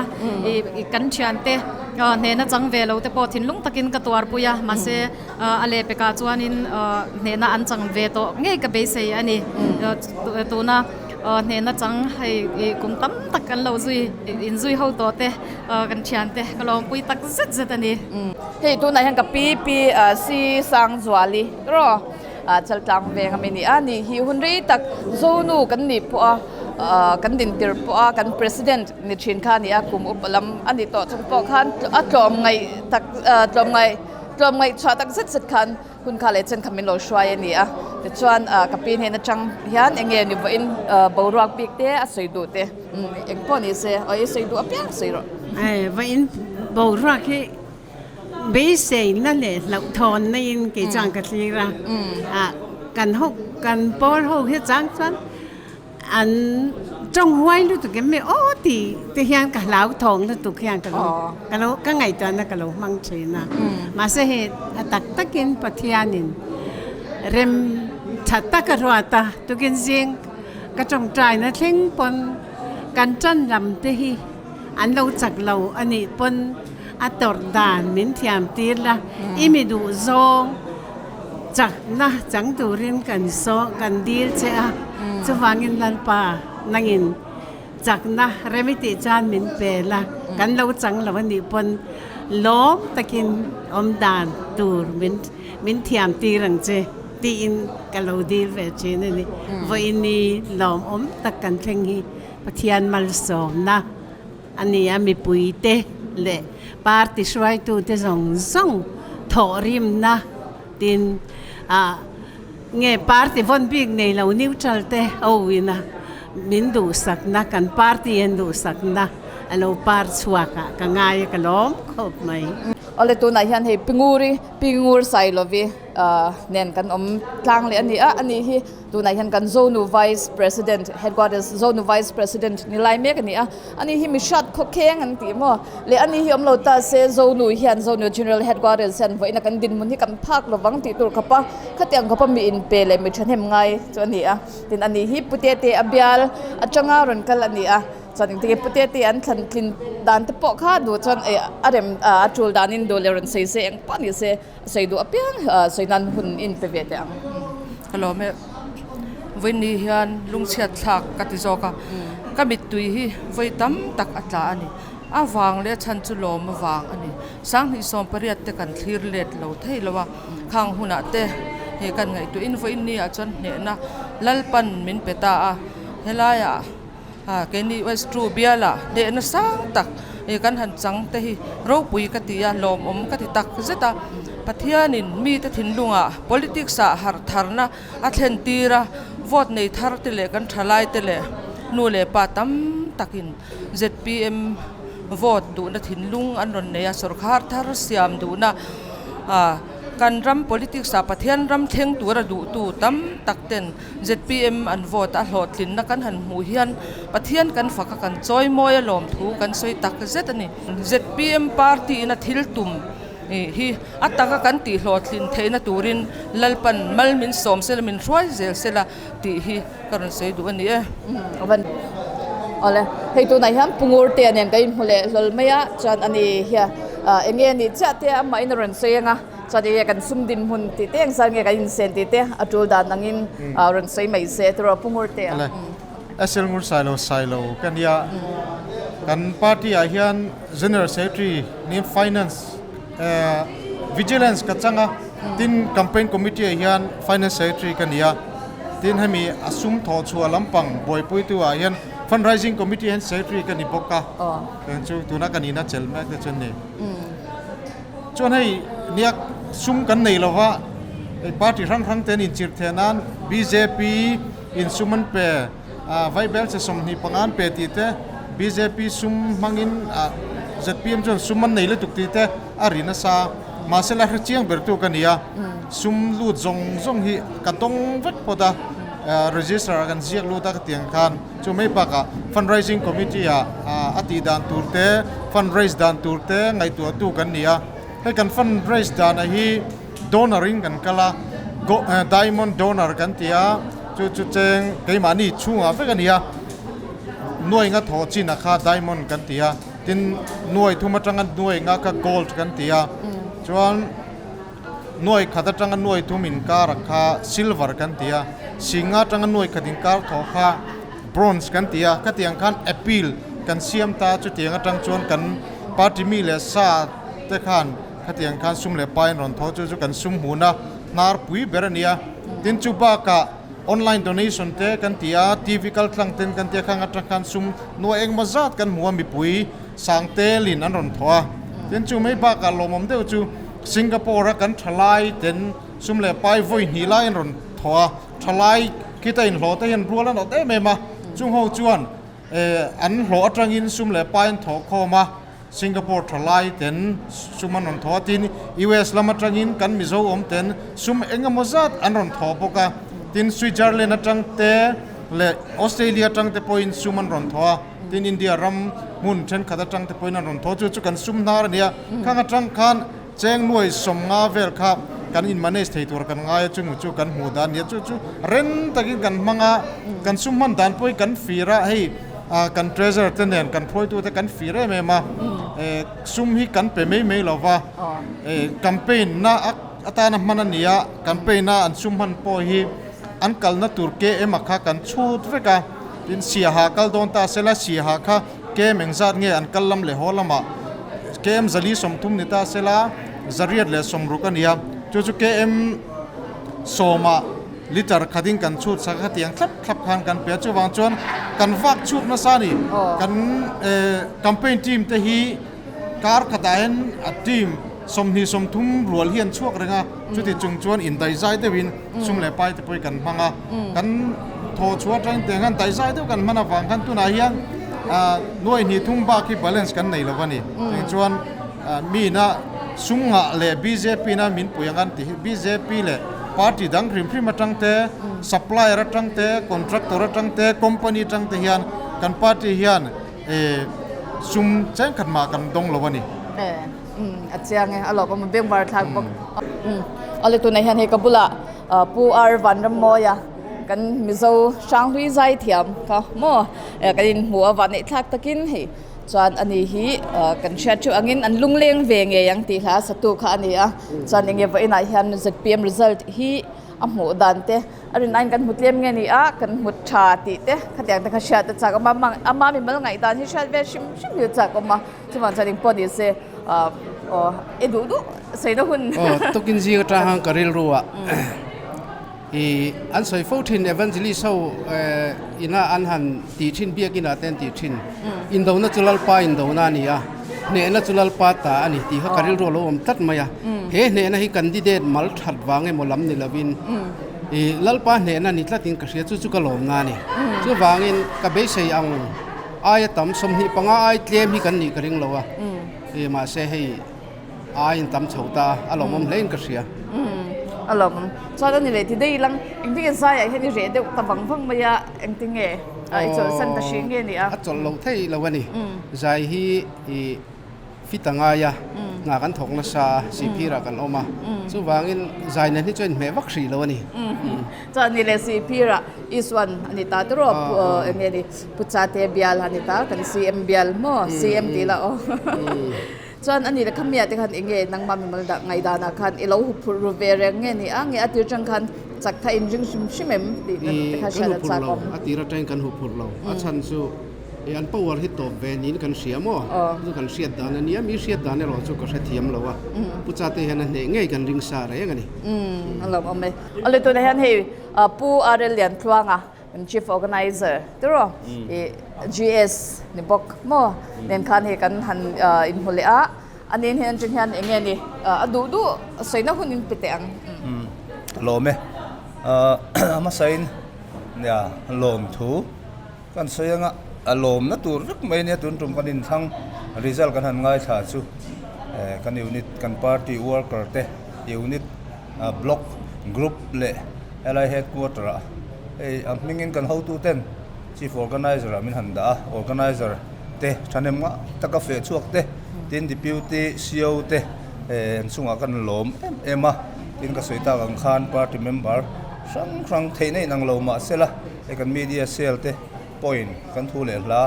ih kan thiante Hnehna chang ve lo te pawh thinlung takin ka tuarpui a, mahse a lehpekah chuanin hnehna an chang ve tawh ngei ka beisei a ni. Tuna hnehna chang hei kum tam tak kan lo zui inzui ho tawh te kan thiante ka lawmpui tak zet zet a ni. Hei tunah hian ka pi pi Si Sangzuali rawh Chaltlang veng ami ni a ni hi hun rei tak Zonu kan nih pawh a kan dintir pawh a kan President ni thin kha a ni a kum upa lam a ni tawh chung pawh khan a tlawm ngaih tak tlawm ngaih tlawm ngaih chhuah tak zet zet khan hun kha leh chen kha min lo hruai a ni a tichuan ka pi hnen atang hian eng nge ni vawiin boruak bik te a sawi duh te eng pawh ni se aw i sawi duh apiang sawi rawh. Vawiin boruak hi Beiseina leh hlauhthawnna in kei chuan ka thlir a, ah kan ho kan pawl ho hi chang chuan an tawng huai lutuk em mai aw tih te hian ka hlauthawng lutuk hian ka lo ka lo ka ngaihtuahna ka lo hmang thin a, mahse hei a tak takin Pathianin rem tha tak a ruat a, tukin zing ka tawngtaina thleng pawn kan tan lam te hi an lo chak lo a nih pawn A tawrh dan min thiam tir la, i mi duh zawng chakna chang turin kan saw kan dil che a, chuvangin Lalpa nangin chakna rem i tih chuan min pe la, kan lo chang lo a nih pawn lawm takin awm dan tur min min thiam tir ang che tiin ka lo dil ve thin a ni. Vawiini lawmawm tak kan thleng hi Pathian malsawmna. A ni a, mipuite leh party hruaitute zawng zawng thawhrimna tin ah nge party vawn bik nei lo neutral te ho ina min duhsakna kan party an duhsakna a lo par chhuak ah ka ngai a ka lawm khawp mai. Awle tunah hian hei Pinguri, Pingur Sailovi nen kan awm tlang leh a ni a, ani hi Tunah hian kan Zonu Vice President, Headquarters Zonu Vice President ni lai mek a ni a, ani hi mihrat khawkheng an tih maw? Leh ani hi awm lo ta se Zonu hian Zonu General Headquarters hian vawiina kan dinhmun hi kan phak lovang tih tur khawpa khatiang khawpa mi inpe leh mi thahnem ngai chu a ni a. Tin ani hi Putete a bial atanga rawn kal a ni a, chuan engtin nge Putete an thlan tlin dan te pawh kha duh chuan a rem a tul danin duh leh rawn sawi se eng pawh ni se. Sawi duh apiang sawi nan hun in pe ve teh ang. Ka lawm e. Vawiini hian lungchhiat thlak ka ti zawk a, ka mittui hi vawi tam tak a tla a ni. A vang leh a chhan chu lawm avang a ni. Sanghnih 18 te kan thlir let lo thei lo a, khang hunah te he kan ngaihtuahin vawiini ah chuan hnehna Lalpan min pe ta a, helaiah Keini West True bialah hnehna sang tak kan han chang te hi ropui ka ti a, lawmawm ka ti tak zet a. Pathianin mite thinlungah politics ah harh tharna a thlen tir a, vote nei thar te leh kan thalai te leh nu leh pa tam takin zpm vote duhna thinlung an rawn nei a, sawrkhar thar siam duhna kan ram politics ah Pathian ram thleng tura duhtu tam tak ten Zpm an vote a hlawhtlinna kan han hmuh hian Pathian kan fak a, kan chawimawi a lawmthu kan sawi tak zet a ni. Zpm party in a thil tum hi a taka kan tih hlawhtlin theihna turin Lalpan mal min sawm sela, min hruai zel sela tih hi ka rawn sawi duh a ni e. Awle, hei tunah hian Pungur te nen kan inhmu leh hlawl mai a, chuan ani hian eng nge ni chiah te amah in a rawn sawi ang a. Chuan enge kan sum dinhmun tih te engzat nge kan insen tih te a tul dan angin rawn sawi mai se tiraw Pu Ngurtea. Awle, SL Ngur Sailo Sailo ka nia. Kan party ah hian General Secretary niin Finance Vigilance ka chang a, tin Campaign Committee ah hian Finance Secretary ka ni a, tin hemi a sum thawh chhuah lampang buaipuitu ah hian Fundraising Committee ah hian Secretary ka ni bawk a, chu tuna ka nihna chelh mek te chu a ni. Chuan hei niak sum kan nei lo va, hei party hrang hrang te an inchirh theh nan bjp in sum an pe, Vaibel che 25 an pe tih te, bjp sum hmangin zpm chuan sum an nei lutuk tih te a ri nasa. Mahse la hre chiang ber tu ka ni a, sum lut zawng zawng hi ka dawng vek phawt a, register ah kan ziak lut a ka tih ang khan. Chu mai bakah fundraising committee ah a tih dan tur te, fundraise dan tur te ngaihtuahtu kan ni a. Hei kan fundraise dana hi donor in kan kal a, diamond donor kan ti a, chu chu cheng keimahni chhungah vek a ni a, nuainga thawh chin a kha diamond kan ti a. Tin, nuai thum atanga nuai nga kha gold kan ti a, chuan nuai khat atanga nuai thum inkar ang kha silver kan ti a, singa atanga nuai khat inkar thawh kha bronze kan ti a, khatiang khan appeal kan siam ta chutiang atang chuan kan party mi leh sa te khan khatiang khan sum leh pai an rawn thaw chu chu kan sum hmuhna hnar pui ber a ni a, tin chu bakah Online donation te kan ti a, TV kal tlang ten kan ti a, khang atang khan sum nuai engmaw zat kan hmu a, mipui sang telin an rawn thawh a. Tin chu mai bakah lawmawm deuh chu Singapore a kan thalai ten sum leh pai vawi hnih lai an rawn thawh a, thalai khita inhlawh te hian rual an awt em em a, chung ho chuan an hlawh atangin sum leh pai an thawh khawm a. Singapore thalai ten sum an rawn thaw a, tin US lam atangin kan Mizo awm ten sum eng emaw zat an rawn thaw bawk a, tin Switzerland atang te leh Australia atang te pawhin sum an rawn thaw a, tin India ram hmun thenkhat atang te pawhin an rawn thaw, chu chu kan sum hnar a ni a, khang atang khan cheng nuai sawmnga vel kha kan in manage thei tur kan ngai a, chungah chu kan hmuh dan a ni a, chu chu ren takin kan hmang a, kan sum hman dan pawhin kan fir a, hei. Kan treasurer te nen kan hruaitute kan fir em em a, sum hi kan pe mai mai lova, campaign na atana hman a ni a, campaign a an sum hman pawh hi an kalna tur KM a kha kan chhut vek a, tin Siaha kal dawn ta sela Siaha kha KM engzat nge an kal lam leh haw lamah KM zali 30 ni ta sela zariat leh 60 a ni a, chu chu KM sawmah Liter khatin kan chhut sak a tiang thlap thlap khan kan pe a, chuvang chuan kan vak chhut nasa a ni. Kan campaign team te hi kar khatah hian a team 20 30 rual hi an chhuak reng a, chuti chung chuan indaihzai deuhin sum leh pai te pawh hi kan hmang a, kan thaw chhuah atangin tiang hian daihzai deuh kan hman avang khan tunah hian nuai hnih thum bak hi balance kan nei lo a ni. Tiang chuan mina sum ngah leh bjp na min pui ang an ti hi bjp leh Party dang hrim hrim atang te, supplier atang te, contractor atang te, company atang te hian kan party hian sum cheng khat mah kan dawng lo a ni. A chiang e, a lawm awm a beng var thlak bawk. Awle tunah hian hei ka bulah Pu R Vanrammawia kan Mizo Hranghlui Zaithiam kha maw kan inhmu a vah neih thlak takin hei Chuan ani hi kan hriat theuh angin an lungleng ve ngei ang tih hla satu kha a ni a. Chuan enge vawiinah hian zpm result hi a hmuh dan te a rin aiin kan hmu tlem nge ni a, kan hmu tha tih te khatiang te kha hriat a chak awm a. Ama mimal ngaihdan hi hriat ve hrim hrim hi a chak awm a. Chuvang chuan engpawh ni se aw i duh duh sawi na hun. Aw tukin zing atang khan ka rilru a. I an sawi fo thin evangelist ho ina an han tih thin biakin ah te an tih thin indona chu Lalpa indona a ni a hnehna chu Lalpa ta a ni tih kha ka rilru a lo awm tlat mai a he hnehna hi candidate mal that vang emaw lam ni lovin i Lalpa hnehna ni tlatin ka hria chu chu ka lawmna a ni chuvangin ka beisei ang aia tam 25 ai tlem hi kan nih ka ring lo a i mahse hei A in tam chho ta a, a lawmawm hle in ka hria. Umm a lawmawm. Chuan a ni leh ti daih ilang engtin nge zaiah hian i reh deuh ta vang vang mai a, engtin nge i chawlhsan ta hrih nge ni a? A chawlh loh thei lo a ni. Zai hi i fit a ngai a, hna kan thawk nasa a, sihphirah kan awm a, chuvangin zai nen hi chuan inhmeh vak hrih lo a ni. Chuan a ni leh sihphirah Isuan a ni ta tawrh aw, eng nge ni Puchate bial a ni ta, kan CM bial maw? CM tih lah aw. Chuan a ni le khamia te khan enge nangmah mimal dah ngaihdanah khan i lo huphurh ru ve reng nge ni a nge a tir tang khan chak kha in ring hrim hrim em tih na te kha hriat a chak awm. A tir atangin kan huphurh lo a chhan chu i an power hi tawp ve niin kan hria maw chu kan hriat dan a nia mi hriat dan erawh chu ka hrethiam lo a Pu Chate hian a hneh ngei kan ring sa reng a ni. A lawmawm e. Awle tunah hian hei Pu RL Liantluanga Kan Chief Organizer tiraw i GS ni bawk maw nen khan hei kan han inhmu leh a, a nen hian atang hian eng nge ni a duh duh sawina hun in pe teh ang. Ka lawm e. A hmasain nia lawm thu kan sawi anga a lawmna tur vek mai nia tun tum kan inthlang result kan han ngaithla chu kan unit kan party worker te unit block group leh helai headquarter ah hei a hmingin kan hotu ten chief organizer ah min han dah a organizer te thahnem ngah taka feh chhuak te tin deputy C_O te an chungah kan lawm em em a tin ka sawi tak ang khan party member hrang hrang theihna inang lo mahsela hei kan media cell te point kan thu leh hla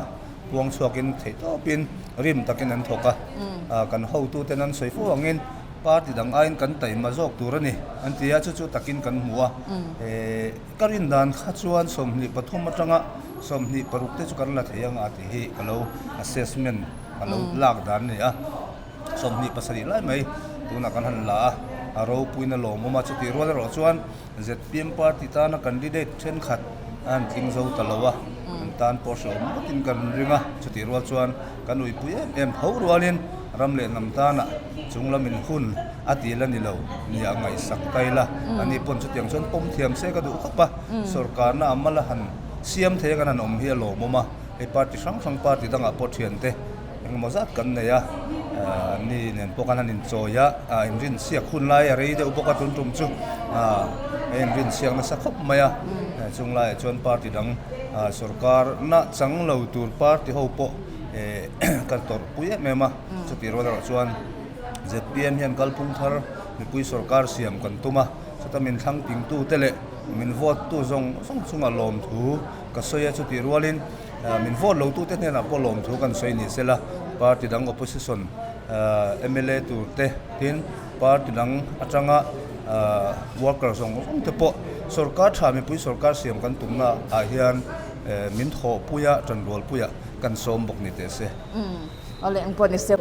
puang chhuakin theih tawpin. rim takin an thawk a, kan hotuten an sawi fo angin party dang aiin kan taima zawk tur a ni an ti a, chu chu takin kan hmu a. Ka rin dan kha chuan 23 atanga 26 te chu kan la thei anga tih hi ka lo assessment ka lo lak dan a ni a. 27 lai mai tunah kan han la a, a ropuina lawmawm a, chutih rual erawh chuan ZPM party tana candidate thenkhat a han tling zo ta lo a, an tan pawh hrehawm ngawtin kan ring a, chutih rual chuan kan uipui em em tho rualin ram leh hnam tana chung lamin hun a til a ni lo nia ngaihsak ta ila, ani pawn chutiang chuan pawm thiam se ka duh khawp a, sorkarna a mal a han siam thei a kan han awm hi a lawmawm a, hei party hrang hrang party dangah pawh thiante Engemaw zat kan nei a, ni nen pawh khan an inchawi a, inrinsiak hun lai a rei deuh bawk a tun tum chu a inrinsiak nasa khawp mai a, chung laiah chuan party dang sorkar na chang lo tur party ho pawh ka tawrhpui em em a, chutih rual erawh chuan zpm hian kalphung thar mipui sorkar siam kan tum a, chuta min thlang tingtu te leh min vote tu zawng zawng chunga lawmthu ka sawi a, chutih rualin. Min vote lo tute hnenah pawh lawmthu kan sawi ni sela, party dang opposition mla tur te tin party dang atanga worker zawng zawng te pawh sorkar tha mipui sorkar siam kan tumna ah hian min thawhpui a, tanrualpui ah kan sawm bawk ni teh se. Awle eng pawh ni se.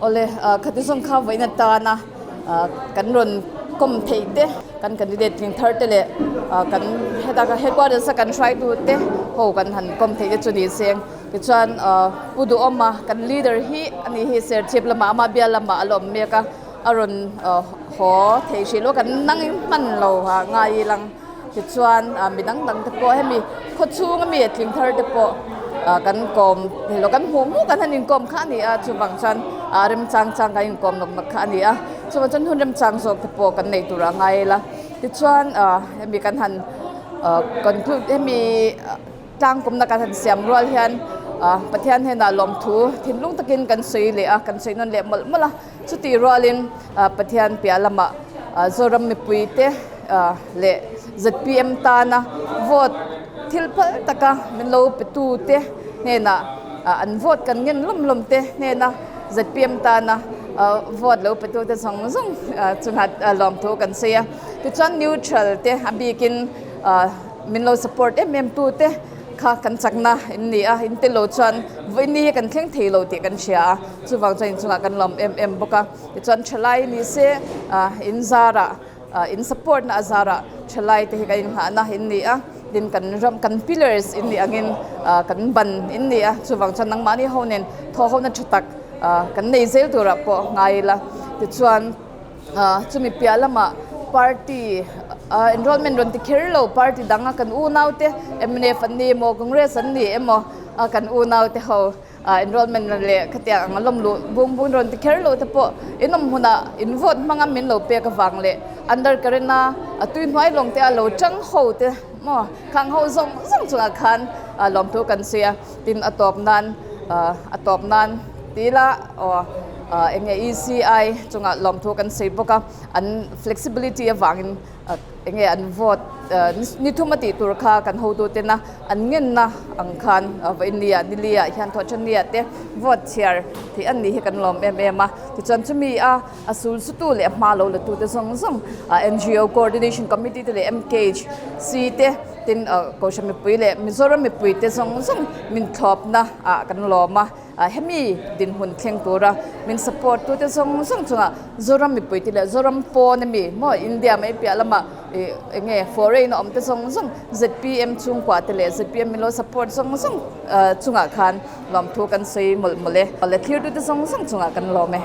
Awle khati zawng kha vawiin atana kan rawn kawm theih te kan candidate tling thar te leh kan heta kan headquarters a kan hruaitu te ho kan han kawm theih te chu ni se tichuan Pu Duhawma kan leader hi ani hi Serchhip lamah ama bial lamah a la awm mek a a rawn haw thei hrih lo kan nang hman lo a ngai ilang. Tichuan mi dang dang te pawh hemi khawchhung ami a tling thar te pawh kan kawm thei lo kan hmuh hmuh kan han inkawm kha a ni a chuvang chuan remchang chang kan inkawm nawk nawk kha a ni a chuvang chuan hun remchang zawk te pawh kan nei tur a ngai ila tichuan hemi kan han conclude hemi tlangkawmna kan han siam rual hian Pathian hnenah lawmthu thinlung takin kan sawi leh a kan sawi nawn leh mawlh mawlh a chutih rualin Pathian piah lamah Zoram mipui te leh zpm tana vote thil phal taka min lo pe tu te hnenah an vote kan ngen lawm lawm te hnena zpm tana vote lo pe tu te zawng zawng chungah lawmthu kan sawi a tichuan neutral te a bikin Min lo support em em tu te kha kan chakna in ni a, in tello chuan vawiin hi kan thleng thei lo tih kan hria a, chuvang chuan inchungah kan lawm em em bawk a. Tichuan thalai ni se in zarah in support na a zarah thalai te hi kan inghahna in ni a, tin kan ram kan pillars in nih angin kan ban in ni a, chuvang chuan nangmahni ho nen thawhhona tha tak kan nei zel turah pawh ngai ila. Tichuan. Chumi piah lamah party enrollment rawn ti kher lo party danga kan unaute mnf an ni emaw Congress an ni emaw kan unaute ho enrollment leh khatiang ang lawm luh bung bung rawn ti kher lo te pawh in awm hunah in vote hmanga min lo pek avang leh under current a tui hnuai lawng te a lo tang ho te maw khang ho zawng zawng chungah khan lawmthu kan sawi a tin a tawp nan a tawp nan tila aw. Eng nge ECI chungah lawmthu kan sawi bawk a, an flexibility avangin eng nge an vote ni thum a tih tur kha kan hotu tena an ngenna ang khan vawiin ni ah nili ah hian thawh then ni ah te vote chhiar theih an nih hi kan lawm em em a. Tichuan chumi a a sul sutu leh a hma lo la tute zawng zawng NGO Coordination Committee te leh MKHC te tin Kohhran mipui leh Mizoram mipui te zawng zawng min thlawpna ah kan lawm a. Hemi dinhmun thleng tura min support tute zawng zawng chungah Zoram mipui te leh Zoram pawn ami maw India mai piah lamah ih eng nge foreign a awm te zawng zawng zpm chhungkua te leh zpm min lo support zawng zawng chungah khan lawmthu kan sawi mawlh mawlh e. Leh thlir tute zawng zawng chungah kan lawm e.